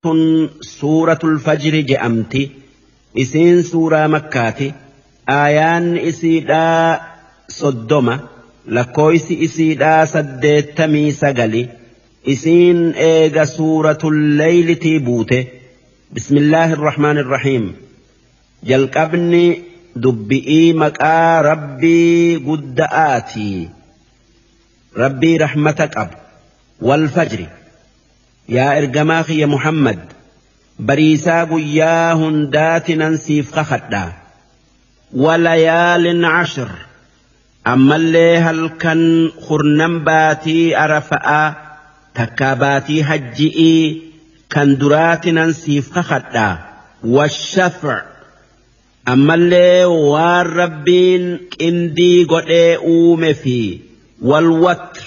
Tun suuratul fajri je'amti. Isiin suuraa makkaati. Aayaan isiidhaa 30, lakkooysi isiidhaa 89. Isiin eega suuratul leylitii buute. Bismillaahi irrahmaan irrahiim. Jalqabni dubbi'ii maqaa Rabbii gudda'aatii. Rabbii rahmata qabu. Wal fajri. Yaa ergamaa kiyya Muhammad, bariisaa guyyaa hundaati nan siif kakadha. Walayaalin cashr, ammallee halkan kurnan baatii arafa'aa takkaa baatii hajji'ii kan duraati nan siif kakadha. Washafc, ammallee waan Rabbiin qindii godhee uume fi walwatr,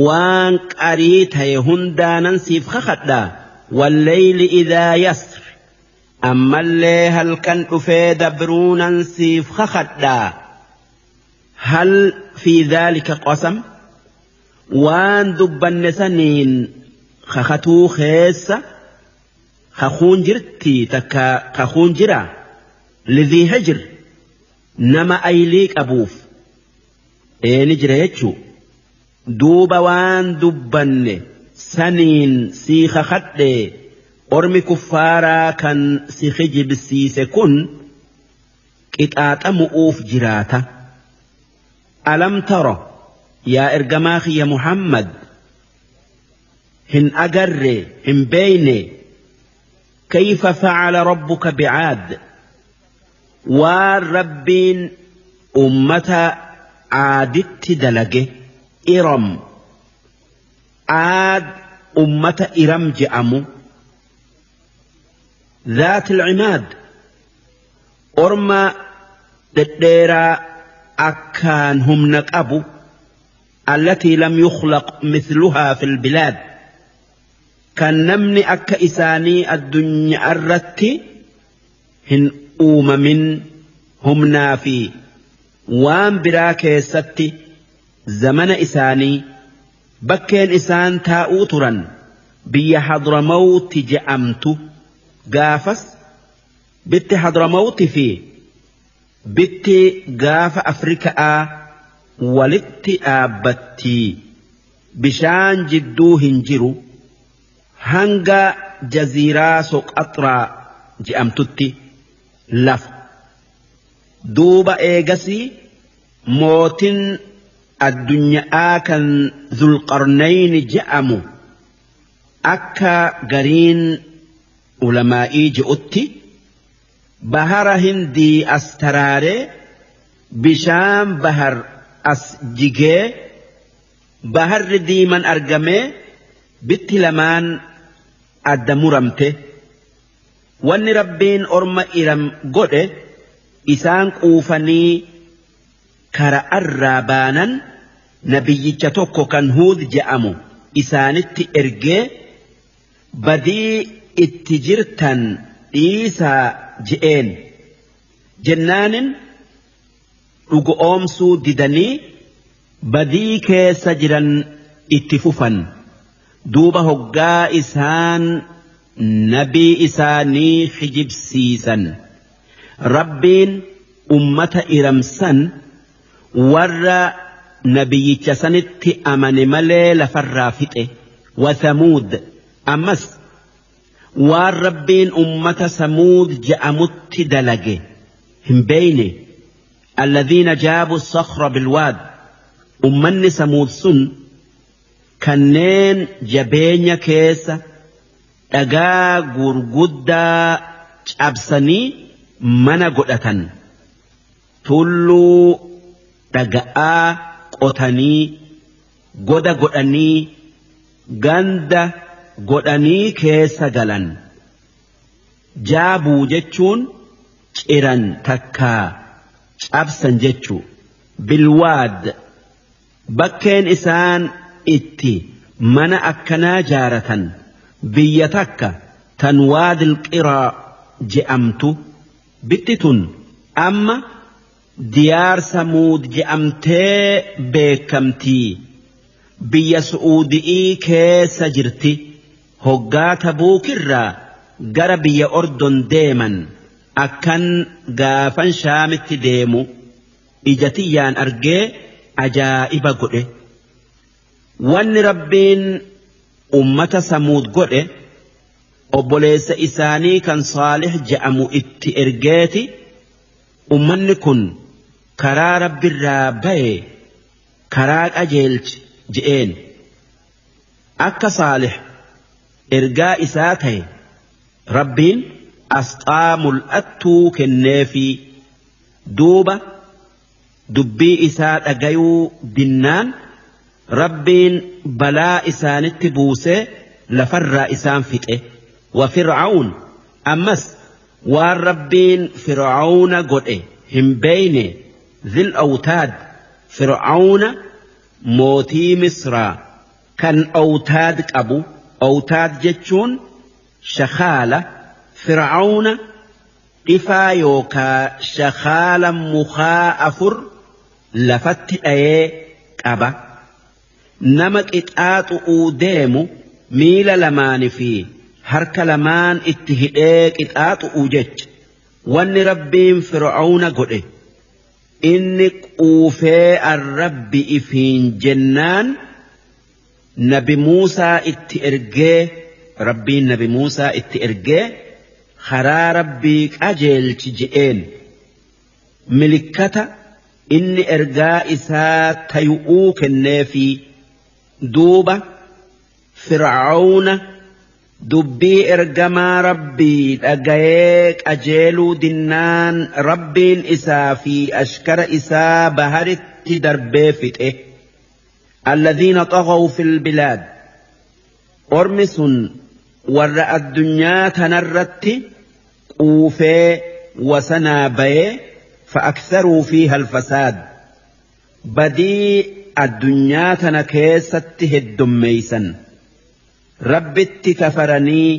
waan qarii taye hundaanan siif kakadha. Walleyli idaa yasr, ammallee halkan dhufee dabruunan siif kakadha. Hal fi dhaalika qasam, waan dubbanne saniin kakatuu keessa kakuun jirtii takka kakuun jira? Lidhii hijr, nama aylii qabuuf eeni jira jechuu. Duuba waan dubbanne saniin sii kakadhe, ormi kuffaaraa kan si kijibsiise kun qixaaxamu'uuf jiraata. Alam tara, yaa ergamaa kiyya Muhammad, hin agarre, hin beeyne, kayfa facala rabbuka bicaad, waan Rabbiin ummata Aaditti dalage? Iram, Aad ummata Iram je'amu. Dhaat alcimaad, orma dhedheeraa akkaan humna qabu. Allatii lam yukhlaq mithluhaa fil bilaad, kan namni akka isaanii addunyaarratti hin uumamin humnaa fi waan biraa keessatti. Zamana isaanii bakkeen isaan taa'uu turan biyya Hadramawti je'amtu. Gaafas bitti Hadramawti fi bitti gaafa Afrika'aa walitti dhaabbattii, bishaan jidduu hin jiru, hanga jaziiraa Soqaxraa je'amtutti lafa. Duuba eegasii mootin addunya'aa kan Zulqarnayni je'amu, akka gariin ulamaa'ii je'utti, bahara Hindii as taraaree bishaan bahar as jigee baharri diiman argamee bitti lamaan adda muramte. Wanni Rabbiin orma Iram godhe, isaan quufanii kara'arraa baanan nabiyyicha tokko kan Huud je'amu isaanitti ergee, badii itti jirtan dhiisaa je'een. Jennaanin dhugo'oomsuu didanii badii keessa jiran itti fufan. Duuba hoggaa isaan nabii isaanii kijibsiisan, Rabbiin ummata Iram san warra nabiyyicha sanitti amane malee lafarraa fixe. Wathamuud, ammas waan Rabbiin ummata Samuud je'amutti dalage hin beeyne? Alladhiina jaabu sakhra bilwaad, ummanni Samuud sun kanneen jabeenya keessa dhagaa gurguddaa cabsanii mana godhatan, tulluu dhaga'aa qotanii goda godhanii ganda godhanii keessa galan. Jaabuu jechuun ciran takkaa cabsan jechuu. Bilwaad, bakkeen isaan itti mana akkanaa jaaratan biyya takka tan Waadil Qiraa je'amtu. Bitti tun amma diyaar Samuud je'amtee beekamtii, biyya Su'uudi'ii keessa jirti. Hoggaa Tabuukirraa gara biyya Ordon deeman akkan gaafan Shaamitti deemu ija tiyyaan argee ajaa'iba godhe. Wanni Rabbiin ummata Samuud godhe obboleessa isaanii kan Saalih je'amu itti ergeeti ummanni kun karaa Rabbirraa baye karaa qajeelchi je'een. Akka Saalih ergaa isaa ta'e Rabbiin asxaa mul'attuu kenneefii duuba dubbii isaa dhagayuu dinnaan Rabbiin balaa isaanitti buusee lafarraa isaan fixe. Wa Fir'aun ammas waan Rabbiin Fir'auna godhe hin beeyne Zil Awtaad Fir'auna mootii Misraa kan awtaad qabu. Awtaad jechuun shakaala. Fir'auna ifaa yookaa shakaala mukaa afur lafatti dhayee qaba. Nama qixaaxu'uu deemu miila lamaanii fi harka lamaan itti hidhee qixaaxu'uu jecha. Wanni Rabbiin Fir'auna godhe inni quufee arrabbi ifiin jennaan Nabi Muusaa itti ergee Rabbiin Nabi Muusaa itti ergee karaa Rabbii qajeelchi je'een. Milikkata inni ergaa isaa tayu'uu kenneefii duuba Fir'auna dubbii ergamaa Rabbii dhagayee qajeeluu dinnaan Rabbiin isaa fi ashkara isaa baharitti darbee fixe. Alladhiina xaghaw fil bilaad ormi sun warra addunyaa tanarratti quufee wasanaa bayee fa'aktharuu fiiha alfasaad badii addunyaa tana keessatti heddummeeysan. Rabbitti kafaranii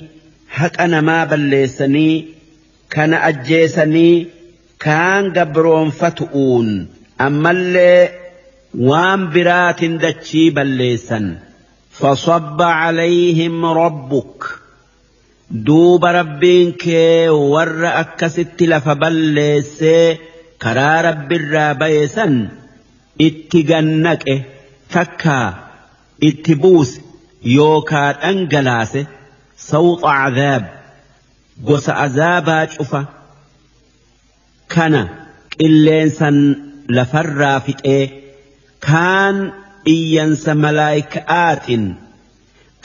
haqa namaa balleessanii kana ajjeesanii kaan gabroonfatu'uun ammallee waan biraatin dachii balleessan. Fasabba calayhim rabbuk duuba Rabbiin kee warra akkasitti lafa balleessee karaa Rabbirraa baye san itti gannaqe takkaa itti buuse yookaa dhangalaase sawxa cadaab gosa azaabaa cufa kana qilleensan lafarraa fixee kaan iyyansa malaayika'aatiin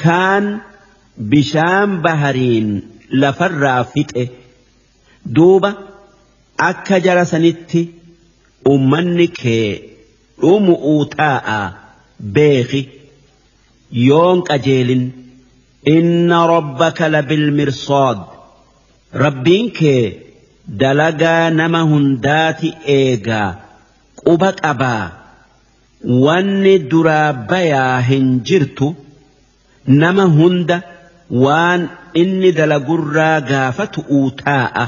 kaan bishaan bahariin lafarraa fixe. Duuba akka jara sanitti ummanni kee dhumu'uu taa'a beeki yoon qajeelin. Inna rabbaka labilmirsaad Rabbiin kee dalagaa nama hundaati eegaa quba qabaa. Wanni duraa bayaa hin jirtu nama hunda waan inni dalagurraa gaafatu'uu taa'a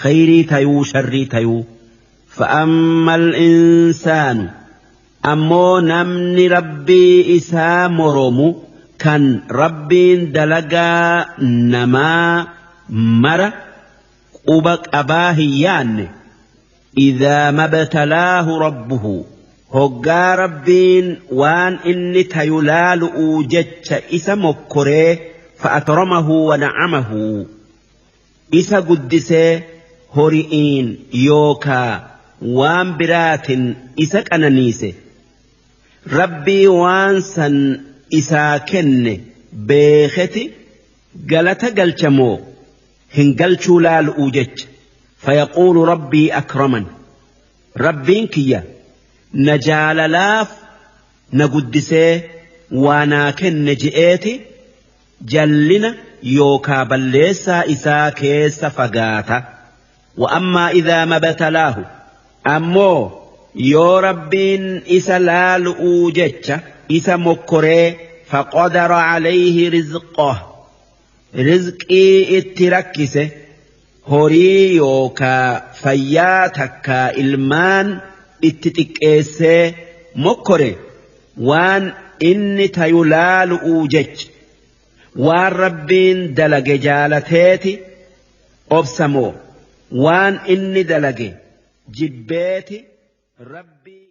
khayrii tayuu sharrii tayuu. Fa'amma al-insaanu ammoo namni Rabbii isaa moromu kan Rabbiin dalagaa namaa mara quba qabaa hin yaanne idhaa mabtalaahu rabbuhu hoggaa Rabbiin waan inni tayu laalu'uu jecha isa mokkoree fa'akramahu wa na'amahu isa guddisee hori'iin yookaa waan biraatin isa qananiise Rabbii waan san isaa kenne beeketi galata galchamoo hin galchuu laalu'uu jecha. Fayaquulu Rabbii akraman Rabbiin kiyya na jaalalaaf na guddisee waa naa kenne je'eeti jallina yookaa balleessaa isaa keessa fagaata. Wa ammaa idhaa mabtalaahu ammoo yoo Rabbiin isa laalu'uu jecha isa mokkoree faqadara calayhi rizqah rizqii itti rakkise horii yookaa fayyaa takkaa ilmaan itti xiqqeessee mokkore waan inni tayu laalu'uu jecha. Waan Rabbiin dalage jaalateeti obsa moo waan inni dalage jibbeeti Rabbii.